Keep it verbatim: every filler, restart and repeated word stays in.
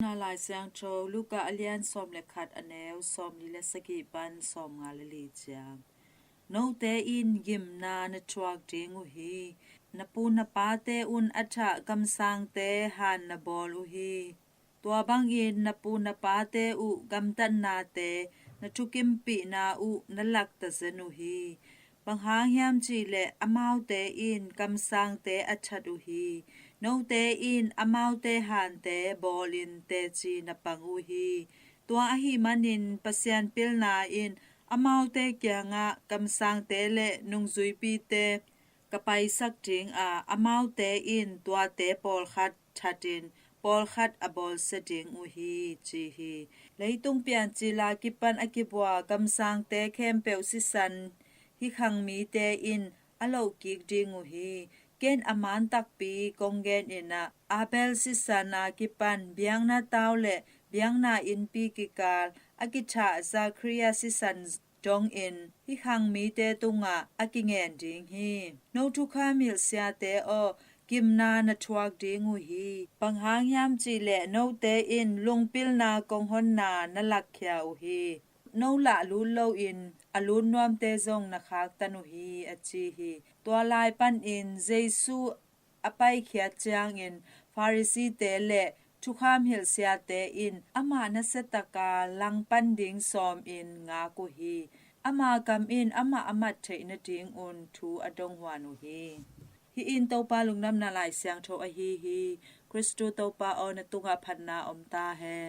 Nunna Lai Siangtho Luka a lian sawm le khat, a neu sawmli le sagih pan sawmnga le li ciang. Note in gimna na thuak ding uh hi. Na pu na pate un a thah kamsangte han na bawl uh hi. Tua bangin na pu na pate uh gamtatnate, na thukimpihna uh na lakta zen uh hi. Bang hang hiam cih leh amaute in kamsangte a that uh hi. Note in amaute hante bawlin teci na pang uh hi. Tua ahih manin Pasian pilna in amaute kiangah kamsangte le nungzuipite ka paisak ding a, amaute in tuate pawlkhat thatin pawlkhat a bawlsia ding uh hi, ci hi. Leitung piancil a kipan a kibua kamsangte khempeuh sisan hih khang mite in a lohkik ding uh hi. Ken a man takpi kong gen in ah, Abel sisan a kipan biakna tau le biakna innpi kikal a kithah Zakaria sisan dongin hih khang mite tungah a kingen ding hi. No thukham hilhsiate aw, gimna na thuak ding uh hi. Bang hang hiam cih leh note in lungpilna kong honna na lakkhia uh hi. No lah lut loin a lut nuamte zong na khaktan uh hi, a ci hi. Tua lai panin Jesu a paikhiat ciangin Pharisee-te le thukham hilhsiate in amah nasiataka langpan ding sawmin ngak uh hi. Ama kam in amah a mat theih nadingun thu a donghuan uh hi. Hih in Topa Lungdamna Lai Siangtho ahi hi. Khristu Topa aw, na tungah phatna om ta hen.